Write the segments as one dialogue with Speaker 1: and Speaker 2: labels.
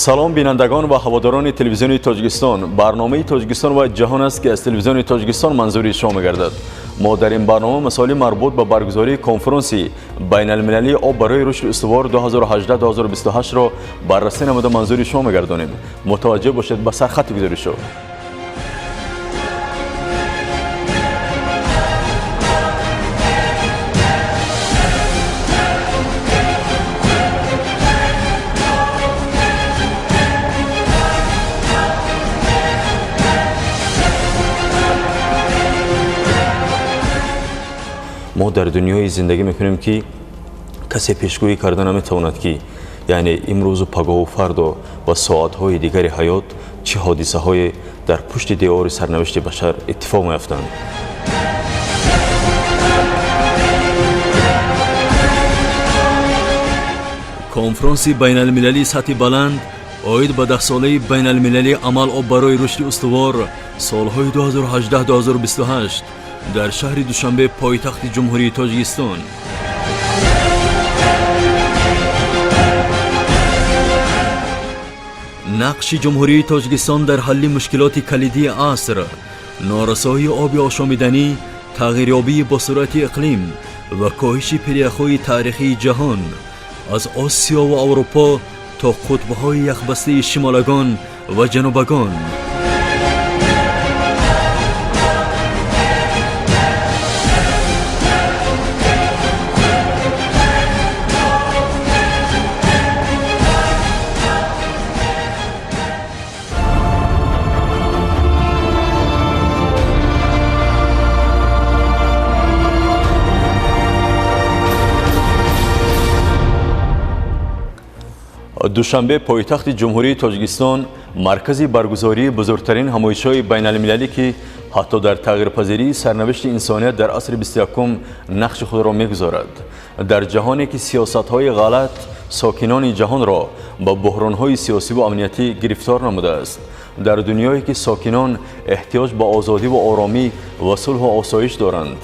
Speaker 1: Салом, бинандагон ва ҳаводорони телевизиони Тоҷикистон. Барномаи Тоҷикистон ва ҷаҳон аст, ки аз телевизиони Тоҷикистон манзури шумо мегардад. Мо дар ин барнома масоили марбут ба баргузории конфронси байналмилалии об барои рушди устувор 2018-2028 ро баррасӣ намуда манзури шумо мегардонем. Мутаваҷҷеҳ бошед ба сархати гузоришҳо. Мо дар дунёе зиндагӣ мекунем, ки касе пешгӯӣ карда наметавонад, ки яъне имрӯзу пагоҳу фардо ва соатҳои дигари ҳаёт чӣ ҳодисаҳое дар пушти девори сарнавишти башар иттифоқ меафтанд. Конфронси байналмилалии сатҳи баланд оид ба даҳсолаи байналмилалии амал об барои рушди устувор солҳои 2018-2028 дар шаҳри Душанбе, пойтахти Ҷумҳурии Тоҷикистон. Нақши Ҷумҳурии Тоҷикистон дар ҳалли мушкилоти калидии аср: норасоии оби ошомиданӣ, тағйирёбии бо суръати иқлим ва коҳиши пиряхҳои таърихии ҷаҳон аз Осиё ва Аврупо то қутбҳои яхбастаи шимолагон ва ҷанубагон. Душанбе, пойтахти Ҷумҳурии Тоҷикистон, маркази баргузории бузургтарин ҳамоишҳои байналмилалӣ, ки ҳатто дар тағйирпазирии сарнавишти инсоният дар асри 21-ум нақши худро мегузорад. Дар ҷаҳоне ки сиёсатҳои ғалат сокинони ҷаҳонро ба буҳронҳои сиёсиву амниятӣ гирифтор намудааст, дар дунёе ки сокинон эҳтиёҷ ба озодиву оромӣ ва сулҳу осоиш доранд,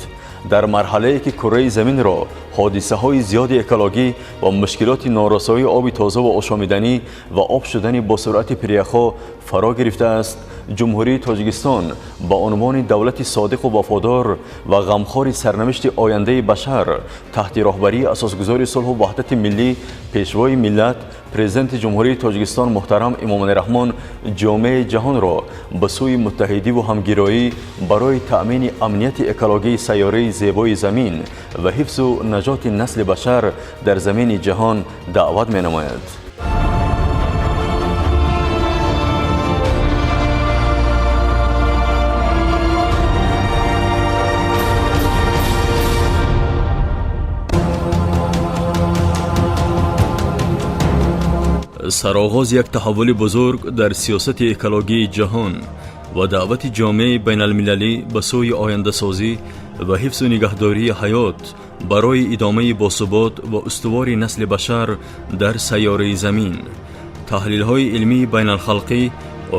Speaker 1: дар марҳалае ки кураи заминро ҳодисаҳои зиёди экологӣ ва мушкилоти норасоии оби тоза ва ошомиданӣ ва об шудани бо суръати пиряхҳо фаро гирифтааст, Ҷумҳурии Тоҷикистон ба унвони давлати содиқу вафодор ва ғамхори сарнавишти ояндаи башар таҳти роҳбарии асосгузори сулҳу ваҳдати миллӣ, Пешвои миллат, Президенти Ҷумҳурии Тоҷикистон муҳтарам Эмомалӣ Раҳмон ҷомеаи ҷаҳонро ба сӯи муттаҳидиву ҳамгироӣ барои таъмини амнияти экологии сайёраи зебои замин ва ҳифзу наҷоти насли башар дар замини ҷаҳон даъват менамояд. Сароғози як таҳаввули бузург дар сиёсати экологии ҷаҳон ва даъвати ҷомеаи байналмилалӣ ба сӯи ояндасозӣ ва ҳифзу нигаҳдории ҳаёт барои идомаи босубот ва устувори насли башар дар сайёраи замин, таҳлилҳои илмии байналхалқӣ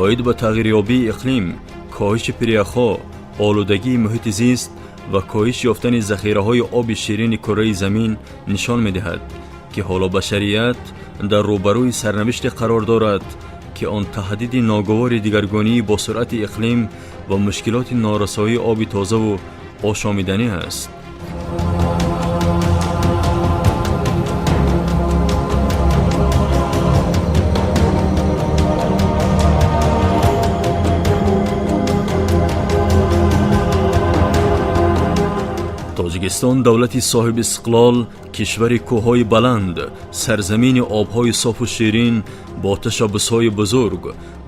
Speaker 1: оид ба тағйирёбии иқлим, коҳиши пиряхҳо, олудагии муҳити зист ва коҳиш ёфтани захираҳои оби ширини кураи замин нишон медиҳад, ки ҳоло башарият дар рӯбарӯи сарнавиште қарор дорад, ки он таҳдиди ногувори дигаргунии бо суръати иқлим ва мушкилоти норасоии оби тозаву ошомиданӣ аст. Тоҷикистон, давлати соҳибистиқлол, кишвари кӯҳҳои баланд, сарзамини обҳои софу ширин, бо ташаббусҳои бузург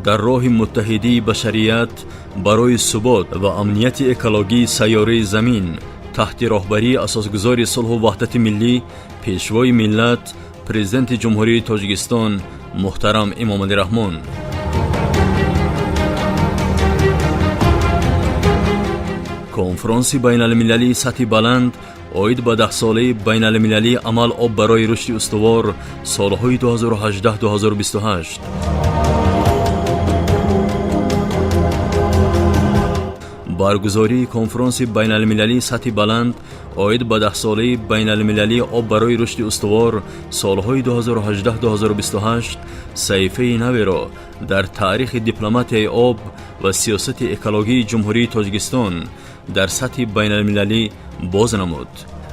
Speaker 1: дар роҳи муттаҳидии башарият барои субот ва амнияти экологии сайёраи замин таҳти роҳбарии асосгузори сулҳу ваҳдати миллӣ, Пешвои миллат, Президенти Ҷумҳурии Тоҷикистон муҳтарам Эмомалӣ Раҳмон. Конфронси байналмилалии сатҳи баланд оид ба даҳсолаи байналмилалии амал об барои рушди устувор солҳои 2018-2028. Баргузории конфронси байналмилалии сатҳи баланд оид ба даҳсолаи байналмилалии об барои рушди устувор солҳои 2018-2028 саҳифаи наверо дар таърихи дипломатияи об ва сиёсати экологии Ҷумҳурии Тоҷикистон дар сатҳи байналмилалӣ боз намуд.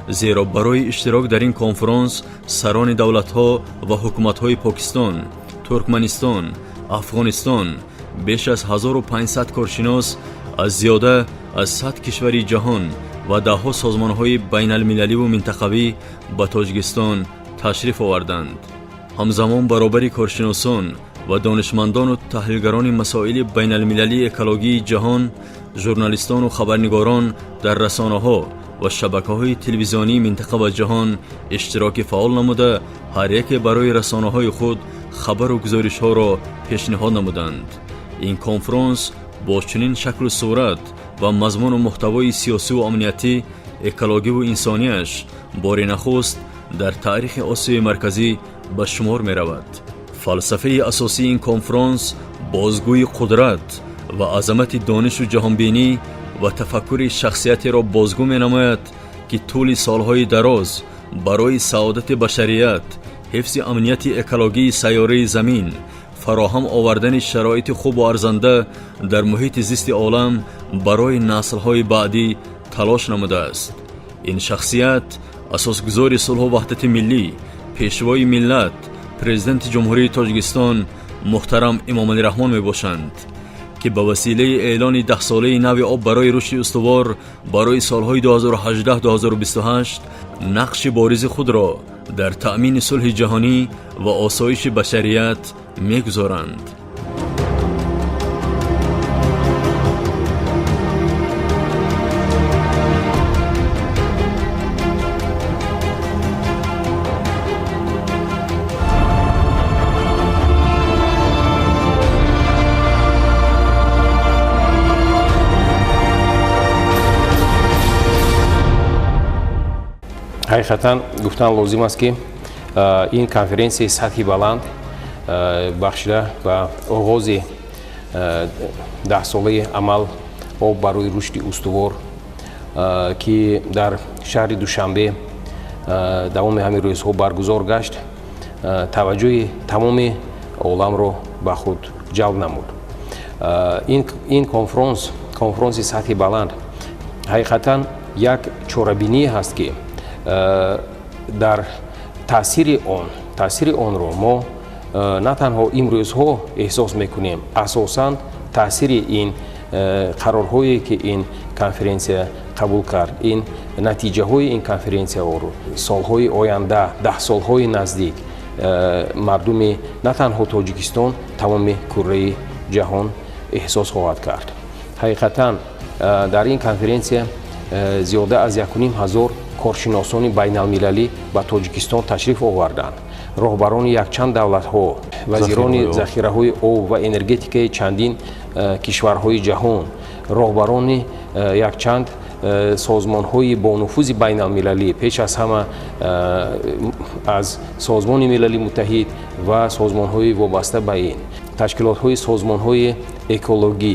Speaker 1: Зеро барои иштирок дар ин конфронс сарони давлатҳо ва ҳукуматҳои Покистон, Туркманистон, Афғонистон беш аз 1500 коршинос аз зиёда аз 100 кишвари ҷаҳон ва даҳҳо созмонҳои байналмилаливу минтақавӣ ба Тоҷикистон ташриф оварданд. Ҳамзамон баробари коршиносон ва донишмандону таҳлилгарони масоили байналмилалии экологии ҷаҳон, журналистону хабарнигорон дар расонаҳо ва шабакаҳои телевизионии минтақа ва ҷаҳон иштироки фаъол намуда, ҳар яке барои расонаҳои худ хабару гузоришҳоро пешниҳод намуданд. Ин конфронс бо чунин шаклу сурат ва мазмуну муҳтавои сиёсиву амниятӣ, экологиву инсонияш бори нахуст дар таърихи Осиёи Марказӣ ба шумор меравад. Фалсафаи асосии ин конфронс бозгӯи қудрат ва азамати донишу ҷаҳонбинӣ ва тафаккури шахсиятеро бозгӯ менамояд, ки тӯли солҳои дароз барои саодати башарият, ҳифзи амнияти экологии сайёраи Замин, фароҳам овардани шароити хубу арзанда дар муҳити зисти олам барои наслҳои баъдӣ талош намудааст. Ин шахсият асосгузори сулҳу ваҳдати миллӣ, пешвои миллат, Президенти Ҷумҳурии Тоҷикистон муҳтарам Эмомалӣ Раҳмон мебошанд, ки ба василаи эълони даҳсолаи нави об барои рушди устувор барои солҳои 2018-2028 нақши боризи худро дар таъмини сулҳи ҷаҳонӣ ва осоиши башарият мегузоранд.
Speaker 2: Ҳақиқатан гуфтан лозим аст, ки ин конференсияи сатҳи баланд, бахшида ба оғози даҳсолаи амал об барои рушди устувор, ки дар шаҳри Душанбе давоми ҳамин рӯзҳо баргузор гашт, таваҷҷӯҳи тамоми оламро ба худ ҷалб намуд. Ин конфронс, конфронси сатҳи баланд, ҳақиқатан як чорабиние ҳаст, ки дар таъсири онро мо на танҳо имрӯзҳо эҳсос мекунем, асосан таъсири ин қарорҳое, ки ин конференсия қабул кард, ин натиҷаҳои ин конференсияҳоро солҳои оянда, даҳсолҳои наздик мардуми на танҳо Тоҷикистон, тамоми курраи ҷаҳон эҳсос хоҳад кард. Ҳақиқатан дар ин конференсия зиёда аз 1500 коршиносони байналмилалӣ ба Тоҷикистон ташриф оварданд. Роҳбарони якчанд давлатҳо, вазирони захираҳои об ва энергетикаи чандин кишварҳои ҷаҳон, роҳбарони якчанд созмонҳои бонуфузи байналмилалӣ, пеш аз ҳама аз Созмони Милали Муттаҳид ва созмонҳои вобаста ба ин ташкилотҳои созмонҳои экологӣ,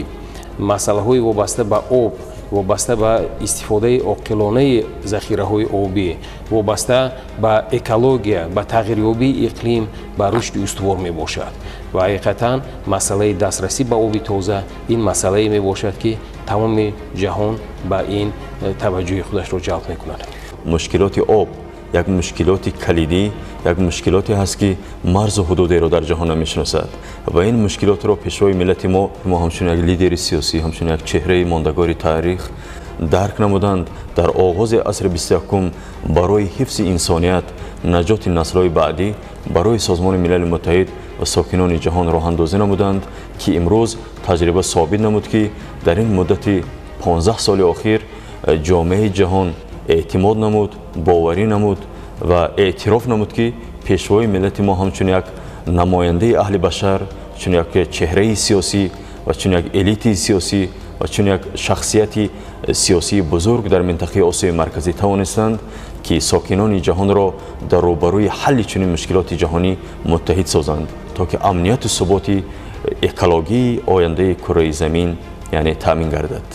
Speaker 2: масъалаҳои вобаста ба об, вобаста ба истифодаи оқилонаи захираҳои обӣ, вобаста ба экология, ба тағйирёбии иқлим, ба рушди устувор мебошад. Ва ҳақиқатан масъалаи дастрасӣ ба оби тоза ин масъалае мебошад, ки тамоми ҷаҳон ба ин таваҷҷӯҳи худашро ҷалб мекунад.
Speaker 1: Мушкилоти об як мушкилоти калидӣ, як мушкилоте ҳаст, ки марзу ҳудудеро дар ҷаҳон намешиносад ва ин мушкилотро пешвои миллати мо ҳамчун як лидери сиёсӣ, ҳамчун як чеҳраи мондагори таърих дарк намуданд. Дар оғози асри 21 барои ҳифзи инсоният, наҷоти наслҳои баъдӣ барои Созмони Милали Муттаҳид ва сокинони ҷаҳон роҳандозӣ намуданд, ки имрӯз таҷриба собит намуд, ки дар ин муддати 15 соли охир ҷомеаи ҷаҳон эътимод намуд, боварӣ намуд ва эътироф намуд, ки пешвои миллати мо ҳамчун як намояндаи аҳли башар, чун як чеҳраи сиёсӣ ва чун як элити сиёсӣ ва чун як шахсияти сиёсии бузург дар минтақаи Осиёи Марказӣ тавонистанд, ки сокинони ҷаҳонро дар рӯбарӯи ҳалли чунин мушкилоти ҷаҳонӣ муттаҳид созанд, то ки амнияту суботи экологии ояндаи кураи замин яъне таъмин гардад.